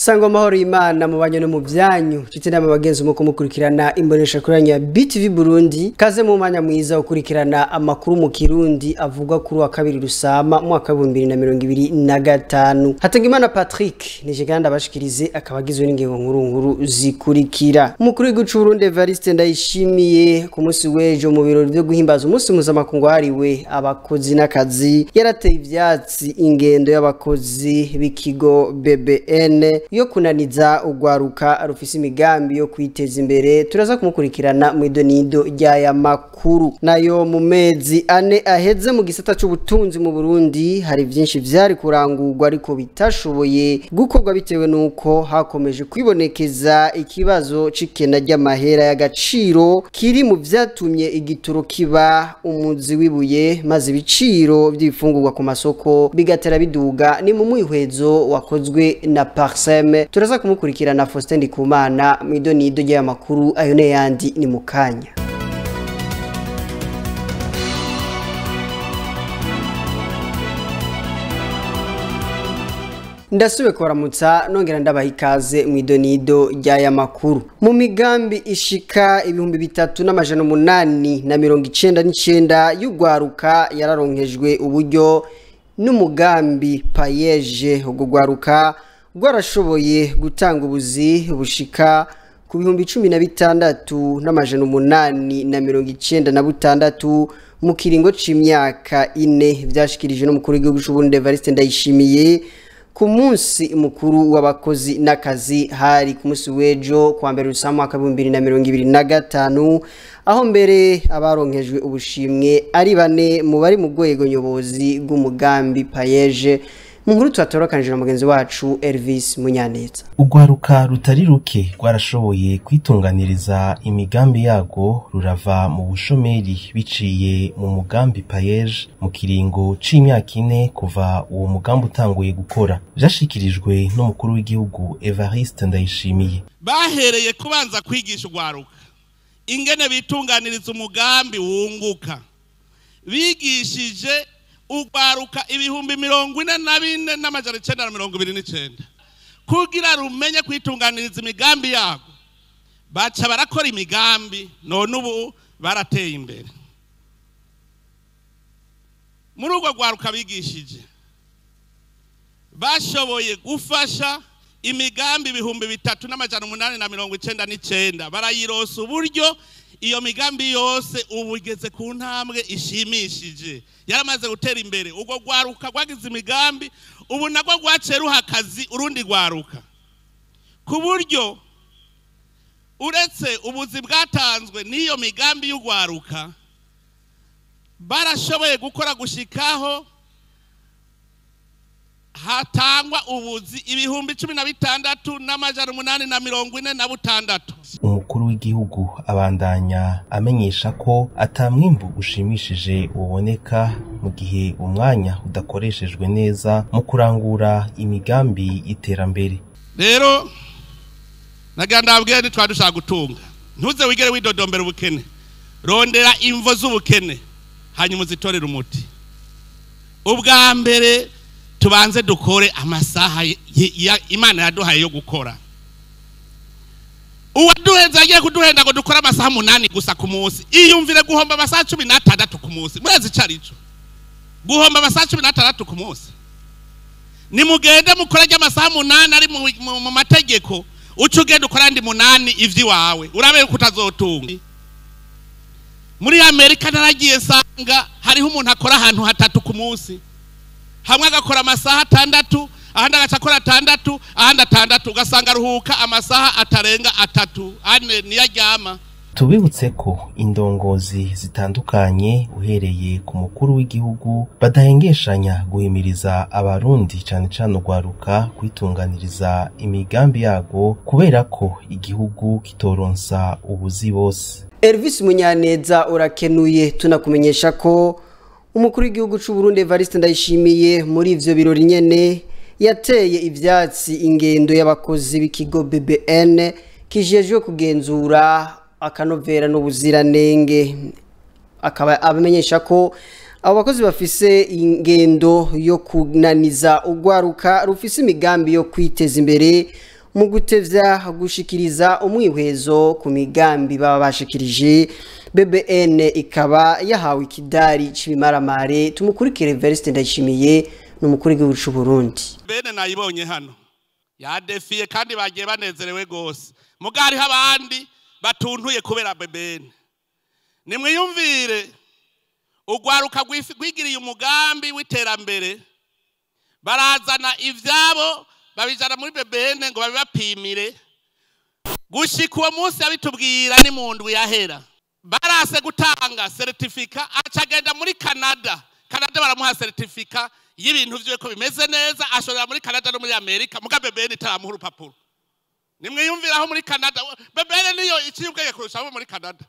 Sangwa mahoro y'Imana mu banyu no mu byanyu nshuti namwe bagenzi muko mukurikirana imbonesha kuri ya BTV Burundi, kaze mu mwanya mwiza ukurikirana amakuru mu Kirundi avugwa kuri wa kabiri Rusama mwaka wa 2025. Hatangimana Patrick nije kandi abashikirize akaba agizwe n'ingingo nkuru nkuru zikurikira. Umukuru w'igihugu c'u Burundi Evariste Ndayishimiye ku munsi w'ejo mu birori byo guhimbaza umunsi mpuzamakungu wahariwe abakozi n'akazi yarateye ivyatsi ingendo y'abakozi b'ikigo BBN yo kunaniza ugwaruka rufise imigambi yo kwiteza imbere. Turaza kumukurikirana mu idonido ry'aya makuru. Nayo mu mezi ane aheze mu gisata c'ubutunzi mu Burundi hari vyinshi vyari kurangurwa ariko bitashoboye gukorwa bitewe nuko hakomeje kwibonekeza ikibazo c'ikena ry'amahera y'agaciro kiri mu vyatumye igituro kiba umuzi w'ibuye, maze ibiciro vy'ibifungurwa ku masoko bigatera biduga. Ni mu mwihwezo wakozwe na Parsem. Turaza kumukurikirana Faustin Ndikumana mu idonido ry'aya makuru, ayo n'ayandi ni mukanya. Ndasube kubaramutsa nongera ndabaha ikaze mu idonido ry'aya makuru. Mu migambi ishika 3899 y'ugwaruka yararonkejwe uburyo n'umugambi Payeje. Ubwo gwaruka rwarashoboye gutanga ubuzi bushika ku 16,896 mu kiringo c'imyaka ine, vyashikirijwe n'umukuru w'igihugu c'u Burundi Evariste Ndayishimiye ku munsi mukuru w'abakozi n'akazi hari ku munsi w'ejo kuwa mbere Rusama mwaka 2025, aho mbere abaronkejwe ubushimwe ari bane mu bari mu rwego nyobozi rw'umugambi Payeje. Mu nkuru twatorokanije na mugenzi wacu Elvis Munyaneza. Ugwaruka rutari ruke rwarashoboye kwitunganiriza imigambi yago rurava mu bushomeri biciye mu mugambi Payeje mu kiringo c'imyaka ine kuva uwo mugambi utanguye gukora. Vyashikirijwe n'umukuru w'igihugu Evariste Ndayishimiye. Bahereye kubanza kwigisha ugwaruka ingene bitunganiriza umugambi wunguka, bigishije ugwaruka 44,929 kugira rumenye kwitunganiriza imigambi yabo. Baca barakora imigambi none ubu barateye imbere. Muri urwo rwaruka bigishije bashoboye gufasha imigambi 3,899 barayirosa uburyo. Iyo migambi yose ubu igeze ku ntambwe ishimishije, yaramaze gutera imbere. Ubwo rwaruka rwagize imigambi ubu nagwo rwaciye ruha akazi urundi rwaruka, ku buryo uretse ubuzi bwatanzwe n'iyo migambi y'urwaruka barashoboye gukora gushikaho hatangwa ubuzi 16,846. Umukuru w'igihugu abandanya amenyesha ko ata mwimbu ushimishije uboneka mu gihe umwanya udakoreshejwe neza mu kurangura imigambi y'iterambere. Rero nagira ndababwire ntitwari dushaka gutunga, ntuze wigere widodombera ubukene, rondera imvo z'ubukene hanyuma uzitorere umuti. Ubwa mbere tubanze dukore amasaha Imana yaduhaye yo gukora. Uwaduhenze agiye kuduhenda ngo dukore amasaha 8 gusa ku munsi, iyumvire guhomba amasaha 16 ku munsi. Murazi icarico guhomba amasaha 16 ku munsi? Nimugende mukore amasaha 8 ari mu mategeko, uca ugenda ukora andi 8 ivy'iwawe, urabe ko utazotunga. Muri Amerika naragiye nsanga hariho umuntu akora ahantu hatatu ku munsi, hamwe agakora amasaha 6, ahandi agaca akora 6, ahandi 6, ugasanga aruhuka amasaha atarenga 3, 4 niyo aryama. Tubibutse ko indongozi zitandukanye uhereye ku mukuru w'igihugu badahengeshanya guhimiriza abarundi cane cane ugwaruka kwitunganiriza imigambi yago kubera ko igihugu kitoronsa ubuzi bose. Elvis Munyaneza urakenuye. Tunakumenyesha ko umukuru w'igihugu c'u Burundi Evariste Ndayishimiye muri ivyo birori nyene yateye ivyatsi ingendo y'abakozi b'ikigo BBN kijejwe kugenzura akanovera n'ubuziranenge, akaba abamenyesha ko abo bakozi bafise ingendo yo kunaniza ugwaruka rufise imigambi yo kwiteza imbere mu gutevya gushikiriza umwihwezo ku migambi baba bashikirije. BBN ikaba yahawe ikidari c'ibimaramare. Tumukurikire Evariste Ndayishimiye n'umukuru w'igihugu c'u Burundi. Bene nayibonye hano yadefiye kandi bagiye banezerewe gose, muga hariho abandi batuntuye kubera BBN. Nimwiyumvire ugwaruka gwigiriye umugambi w'iterambere, barazana ivyabo babijana muri BBN ngo babibapimire. Gushika uwo munsi abitubwira ni mu ndwi yahera, barase gutanga certificat, acagenda muri Canada. Canada baramuha certificat y'ibintu vyiwe ko bimeze neza, ashorera muri Canada no muri Amerika, muga BBN itaramuha urupapuro. Nimwiyumvira aho muri Canada BBN niyo iciye ubwenge kurusha abo muri Canada.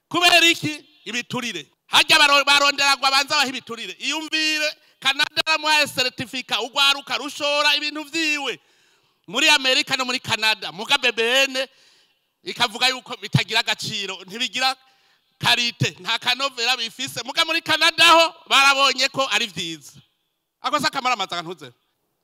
Kubera iki? Ibiturire. Hajya barondera ngo abanza baha ibiturire. Iyumvire Canada baramuha certificat, ugwaruka rushora ibintu vyiwe muri Amerika no muri Canada, muga BBN ikavuga yuko bitagira agaciro, ntibigira karite, nta kanovera bifise. Muga muri Canada ho barabonye ko ari vyiza. Ako sakamara amazaga ntuze.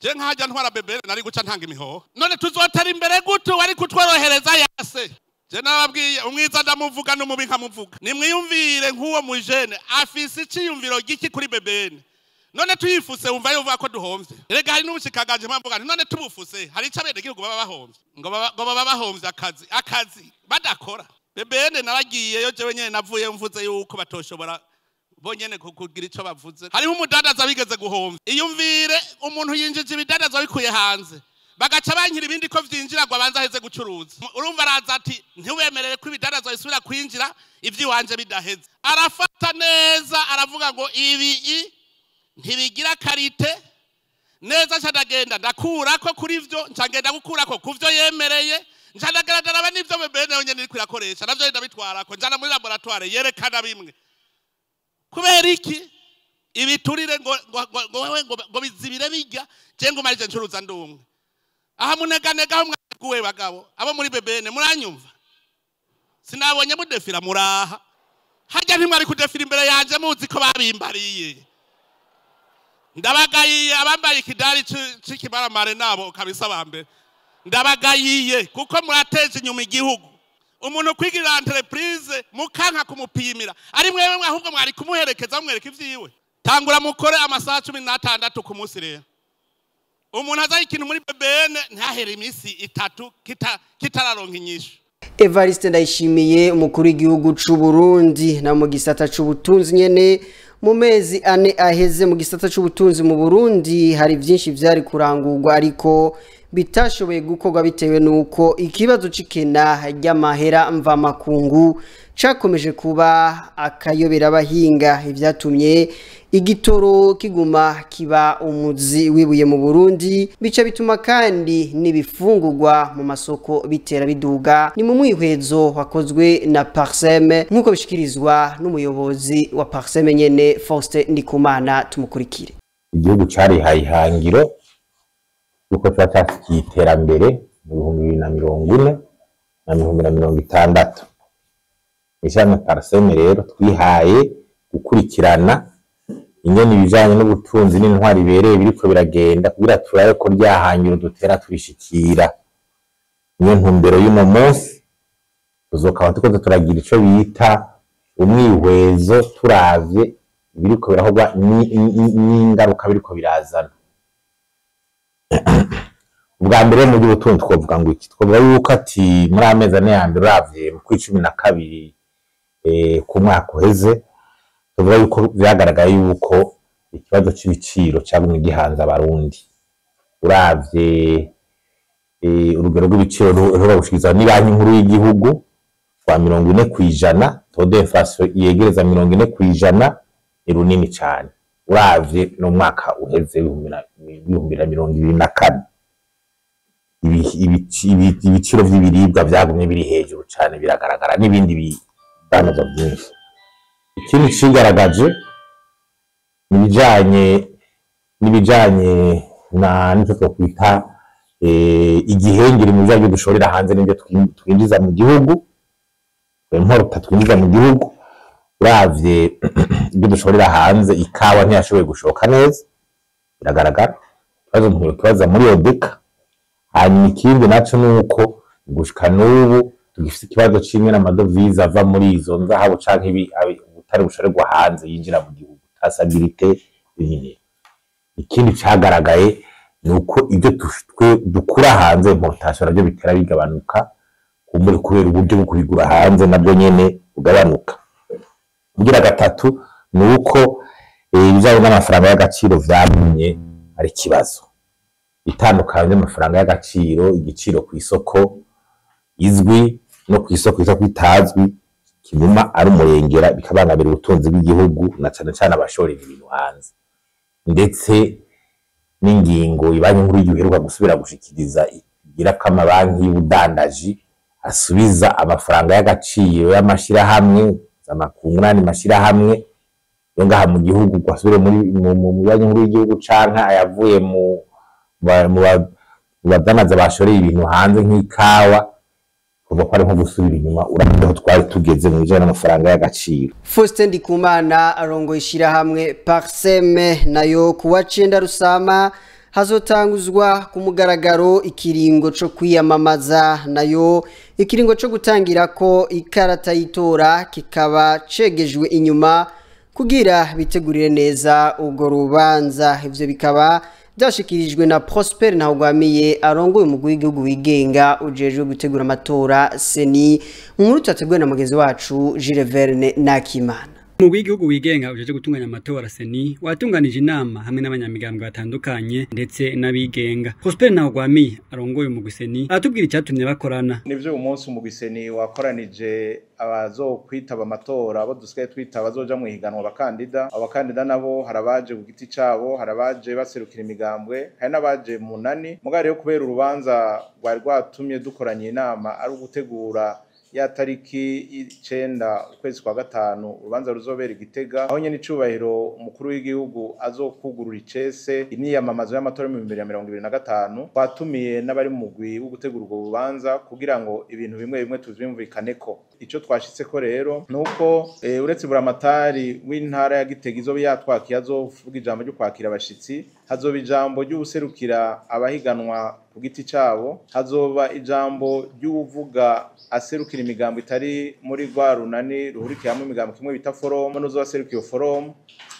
Je nkajya ntwara BBN nari guca ntanga imihoho. None tuzotera imbere gute wari kutworohereza yase? Je nababwiye umwiza ndamuvuga n'umubi nkamuvuga. Nimwiyumvire nk'uwo mujene afise iciyumviro giki kuri BBN. None tuyifuse umva yuvuga ko duhomvye. Erega hari n'ubushikanganje mpamvuga none tubufuse hari ico abenegihugu baba bahomvye. Ngo baba bahomvye akazi badakora. BBN naragiyeyo jewe nyene navuye mvuze yuko batoshobora bonyene kugira ico bavuze. Hariho umudandaza bigeze guhomvya. Iyumvire umuntu yinjije ibidandaza bikuye hanze, bagaca bankira ibindi ko vyinjira ngo abanze aheze gucuruza. Urumva araza ati ntiwemerere ko ibidandaza bisubira kwinjira ivy'iwanje bidaheze. Arafata neza aravuga ngo ibi ntibigira karite neza, ncandagenda ndakurako kuri vyo, ncangenda gukurako kuvyo yemereye, ncandagara n'ivyo BBN yonyene iriko irakoresha navyo ndabitwarako, njana muri laboratoire yerekana bimwe. Kubera iki? Ibiturire ngo ngo wewe ngo bizibire bijya, je ngo marije ncuruza ndumwe. Aha muneganega aho mwaguwe bagabo abo muri BBN muranyumva, sinabonye mudefira muraha. Hajya ntimwari kudefira imbere yanje muzi ko babimbariye. Ndabagayiye abambaye ikidari c'ikimaramare nabo kabisa bambe. Ndabagayiye kuko murateje inyuma igihugu. Umuntu kwigirira entreprise mukanka kumupimira, ari mwewe ahubwo mwari kumuherekeza mwereka ivyiwe. Tangura mukore amasaha 16 ku munsi rero. Umuntu azaye ikintu muri BBN ntahere imisi itatu kitararonka inyishu. Evariste Ndayishimiye umukuru w'igihugu c'u Burundi. Na mu gisata c'ubutunzi nyene, mu mezi ane aheze mu gisata c'ubutunzi mu Burundi hari vyinshi vyari kurangurwa ariko bitashoboye gukorwa bitewe nuko ikibazo c'ikena ry'amahera mva makungu cakomeje kuba akayobera abahinga, ivyatumye igitoro kiguma kiba umuzi wibuye mu Burundi, bica bituma kandi n'ibifungurwa mu masoko bitera biduga. Ni mu mwihwezo wakozwe na Parsem nk'uko bishikirizwa n'umuyobozi wa Parsem nyene Faustin Ndikumana. Tumukurikire. Igihugu carihaye ihangiro yuko tuba cyashikiye iterambere mu 2040 na 2060. Ishami Parsem rero twihaye gukurikirana ingene ibijanye n'ubutunzi n'intwari ibereye biriko biragenda kugira turabe ko ryahangiro dutera turishikira. Niyo ntumbero y'uno munsi, tuzokaba tukoze turagira ico bita umwihwezo turavye biriko birahogwa n'ingaruka biriko birazana. Ubwa mbere mu by'ubutunzi twovuga ngo iki? Twovuga yuko ati muri amezi ane ya mbere uravye mu kwa 12 ku mwaka uheze, tuvuga yuko vyagaragaye yuko ikibazo c'ibiciro cagumye gihanze abarundi. Uravye urugero rw'ibiciro rushobora gushikirizwa ni banki nkuru y'igihugu kwa 40%, taux d'inflation yegereza 40% ni runini cane uravye no mwaka uheze 2024. Ibiciro vy'ibiribwa vyagumye biri hejuru cane biragaragara n'ibindi bidandazwa byinshi. Ikindi cigaragaje n'ibijanye na nico twokwita igihengeri mu bijanye dushorera hanze n'ibyo twinjiza mu gihugu, importa twinjiza mu gihugu. Uravye ibyo dushorera hanze, ikawa ntiyashoboye gushoka neza biragaragara. Ikibazo tubaza muri Odeka. Hanyuma ikindi naco nuko gushika n'ubu tugifise ikibazo c'imwe n'amadovize ava muri izo nzahabu canke ubutare bushorerwa hanze yinjira mu gihugu, traçabilité nyine. Ikindi cagaragaye nuko ibyo dukura hanze importation navyo bitera bigabanuka, kumbure kubera uburyo bwo kubigura hanze nabwo nyene bugabanuka. Kugira gatatu nuko ibijanye n'amafaranga y'agaciro vyagumye ari ikibazo. Itandukanye y'amafaranga y'agaciro, igiciro ku isoko izwi no ku isoko itazwi, kiguma ari umurengera, bikabangamira ubutunzi bw'igihugu na cane cane abashorera ibintu hanze. Ndetse n'ingingo ibanki nkuru y'igihugu iheruka gusubira gushikiriza igira ko amabanki y'ubudandaji asubiza amafaranga y'agaciro y'amashirahamwe, amakungu n'ayandi mashirahamwe yo ngaha mu gihugu, ngo asubire muri mu banki nkuru y'igihugu, canke ayavuye mu badandaza bashoreye ibintu hanze nk'ikawa, kuva ko ari nko gusubira inyuma uravye aho twari tugeze mu bijanye n'amafaranga y'agaciro. Faustin Ndikumana arongoye ishirahamwe Parseme, nayo kuwa 9 Rusama hazotanguzwa ku mugaragaro ikiringo co kwiyamamaza, nayo ikiringo co gutangirako ikarata y'itora kikaba cegejwe inyuma kugira bitegurire neza ubwo rubanza. Ivyo bikaba byashikirijwe na Prosper Ntawugwamiye arongoye umugwi w'igihugu wigenga ujejwe gutegura amatora CENI, mu nkuru twateguwe na mugenzi wacu Jules Verne Nakimana. Umugwi w'igihugu wigenga ujeje gutunganya amatora CENI watunganije inama hamwe n'abanyamigambwe batandukanye ndetse n'abigenga. Prosper Ntawugwamiye arongoye umugwi CENI aratubwira icyatumye bakorana. Nivyo uyu munsi umugwi CENI wakoranije abazokwitaba amatora, abo dusigaye twita abazoja mu higanwa abakandida. Abakandida nabo harabaje ku giti cabo, harabaje baserukira imigambwe, hari n'abaje munani. Mugabo rero kubera urubanza rwari rwatumye dukoranye inama ari ugutegura ya tariki 9 ukwezi kwa 5 urubanza ruzobera Igitega, aho nyene icubahiro umukuru w'igihugu azokugurura icese imyiyamamazo y'amatora mu 2025. Twatumiye n'abari mu mugwi wo gutegura urwo rubanza kugira ngo ibintu bimwe bimwe tuvyumvikaneko. Ico twashitseko rero nuko uretse buramatari w'intara ya Gitega izoba yatwakiye azovuga ijambo ryo kwakira abashitsi, hazoba ijambo ry'ubuserukira abahiganwa ku giti cabo, hazoba ijambo ry'uvuga aserukira imigambo itari muri rwa runani ruhurikiye hamwe imigambo kimwe bita forum, n'uzobaserukiye forum,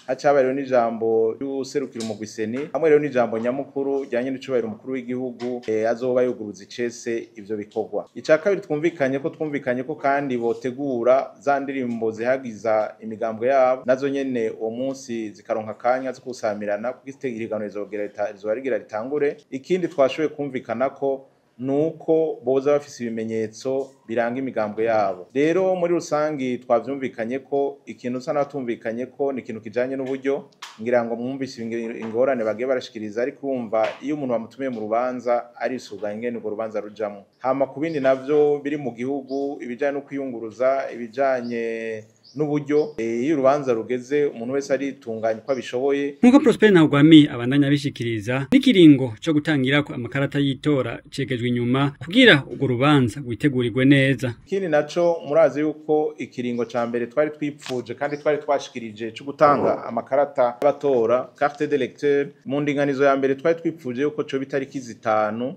hacabaye rero n'ijambo ry'userukira umugwi CENI, hamwe rero n'ijambo nyamukuru ryanye n'icubahiro umukuru w'igihugu azoba yuguruza icese ivyo bikorwa. Ica kabiri twumvikanye ko kandi botegura za ndirimbo zihagiza imigambwe yabo, nazo nyene uwo munsi zikaronka akanya zo kusamirana kuko ihiganwa rizogera ritangure. Ikindi twashoboye kumvikana ko nuko boza bafise ibimenyetso biranga imigambwe yabo. Rero muri rusangi twavyumvikanye ko ikintu usa natumvikanye ko ni ikintu kijanye n'uburyo, ngira ngo mwumvise ingorane bagiye barashikiriza, ariko urumva iyo umuntu bamutumiye mu rubanza arisuga ingene urwo rubanza rujamwo. Hama ku bindi navyo biri mu gihugu, ibijanye no kwiyunguruza, ibijanye n'uburyo, iyo urubanza rugeze umuntu wese aritunganya uko abishoboye. Nkuko Prosper Ntawugwamiye abandanya abishikiriza, n'ikiringo co gutangirako amakarata y'itora cegejwe inyuma kugira urwo rubanza rwitegurirwe neza. Ikindi naco murazi yuko ikiringo ca mbere twari twipfuje kandi twari twashikirije co gutanga amakarata y'abatora, carte d'électeur, mu ndinganizo ya mbere twari twipfuje yuko co bitariki 5,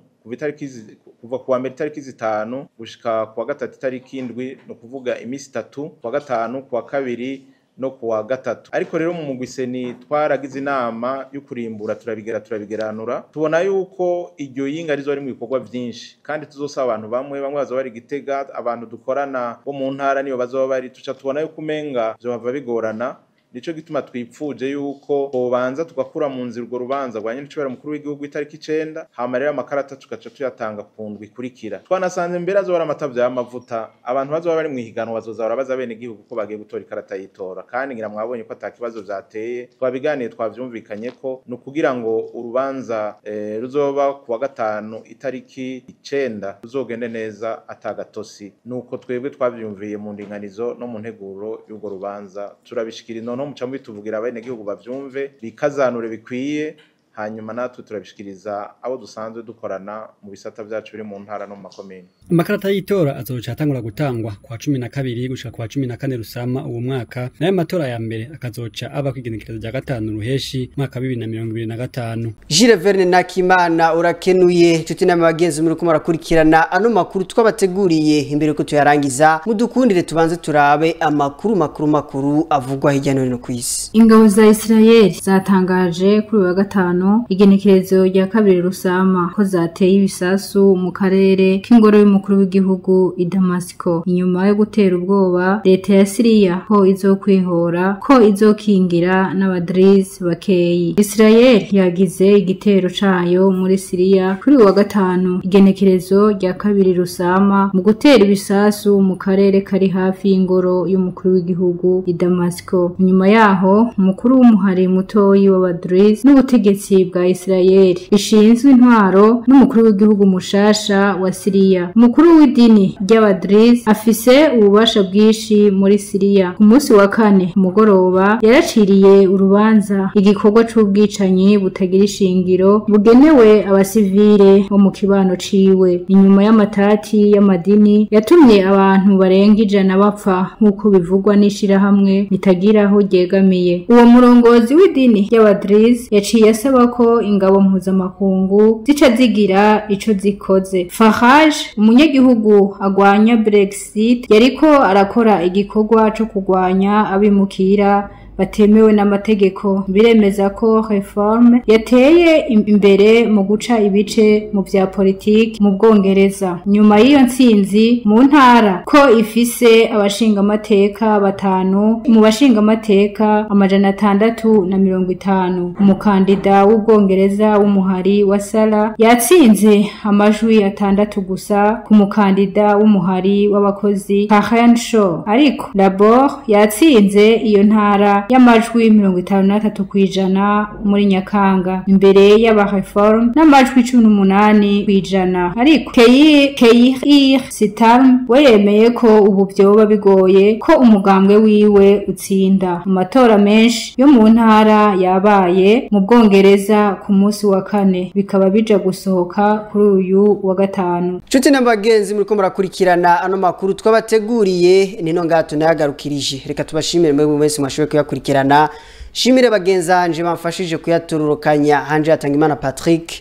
kuva kuwa mbere itariki 5 gushika kuwa gatatu itariki 7, no kuvuga imisi 3, kuwa gatanu, kuwa kabiri no kuwa gatatu. Ariko rero mu mugwi CENI twaragize inama yo kurimbura, turabigeranura, tubona yuko iryo yinga rizo ari mu bikorwa vyinshi kandi tuzosaba abantu bamwe bamwe bazoba bari Gitega, abantu dukorana bo mu ntara niyo bazoba bari, tuca tubona yuko umenga vyohava bigorana. Nico gituma twipfuje yuko bobanza tugakura mu nzira urwo rubanza rwa nyene mukuru w'igihugu itariki 9, hama rero amakarata tugaca tuyatanga ku ndwi ikurikira. Twanasanze mbere azoba ari amatavya y'amavuta, abantu bazoba bari mu higanwa bazoza barabaza bene igihugu ko bagiye gutora ikarata y'itora, kandi ngira mwabonye ko atakibazo vyateye. Twabiganiye twavyumvikanye ko ni ukugira ngo urubanza ruzoba kuwa gatanu itariki 9 ruzogende neza atagatosi. Nuko twebwe twavyumviye mu ndinganizo no mu nteguro y'urwo rubanza, turabishikira noneho muca mubituvugira abene gihugu bavyumve bikazanure bikwiye. Hanyuma natwe turabishikiriza abo dusanzwe dukorana mu bisata byacu biri mu ntara no mu makomine. Amakarata y'itora azoca atangura gutangwa kwa 12 gushika kwa 14 Rusama uwo mwaka, nayo matora ya mbere akazoca aba kwigenekerezo rya 5 Ruheshi mwaka 2025. Jules Verne Nakimana urakenuye. Nshuti n'abagenzi muri ko murakurikirana ano makuru twabateguriye, imbere ko tuyarangiza mudukundire tubanze turabe amakuru makuru avugwa hirya no hino ku isi. Ingabo za Israel zatangaje kuri wa gatanu igenekerezo rya 2 Rusama ko zateye ibisasu mu karere k'ingoro y'umukuru w'igihugu i Damasco, inyuma yo gutera ubwoba leta ya Syria ko izokwihora ko izokingira n'abadriz bakeyi. Israel yagize igitero cayo muri Syria kuri wa gatanu igenekerezo rya 2 Rusama mu gutera ibisasu mu karere kari hafi y'ingoro y'umukuru w'igihugu i Damasco. Inyuma yaho umukuru w'umuhari mutoyi w'abadriz n'ubutegetsi bwa Israel bishinzwe intwaro n'umukuru w'igihugu mushasha wa Syria. Umukuru w'idini ry'abadriz afise ububasha bwinshi muri Syria. Ku munsi wa kane mugoroba yaraciriye urubanza igikorwa c'ubwicanyi butagira ishingiro bugenewe abasivile bo mu kibano ciwe, inyuma y'amatati y'amadini yatumye abantu barenga 100 bapfa nk'uko bivugwa n'ishirahamwe ritagira aho ryegamiye. Uwo murongozi w'idini ry'abadriz yaciye asaba ko ingabo mpuzamakungu zica zigira ico zikoze. Farage, umunyagihugu agwanya Brexit, yariko arakora igikorwa co kugwanya abimukira batemewe n'amategeko. Biremeza ko reforme yateye imbere mu guca ibice mu vya politiki mu Bwongereza. Nyuma y'iyo ntsinzi mu ntara ko ifise abashingamateka 5 mu bashingamateka 650, umukandida w'Ubwongereza w'umuhari wa Sara yatsinze amajwi 6 gusa ku mukandida w'umuhari w'abakozi Karen Shaw, ariko Labour yatsinze iyo ntara y'amajwi 53% muri Nyakanga imbere y'abareform n'amajwi 18%. Ariko Keir Starmer we yemeye ko ubu byoba bigoye ko umugambwe wiwe utsinda. Amatora menshi yo mu ntara yabaye mu Bwongereza ku munsi wa kane, bikaba bija gusohoka kuri uyu wa gatanu. Nshuti n'abagenzi muri ko murakurikirana ano makuru twabateguriye, nino ngato nayagarukirije. Reka tubashimire mwebwe mwese mwashoboye kuyakurikirana. Shimire bagenzanje bamfashije kuyatororokanya, hanje Hatangimana Patrick.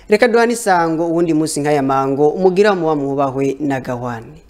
Reka duhane isango uwundi munsi nk'aya mango, umugira muba mwubahwe na gahwane.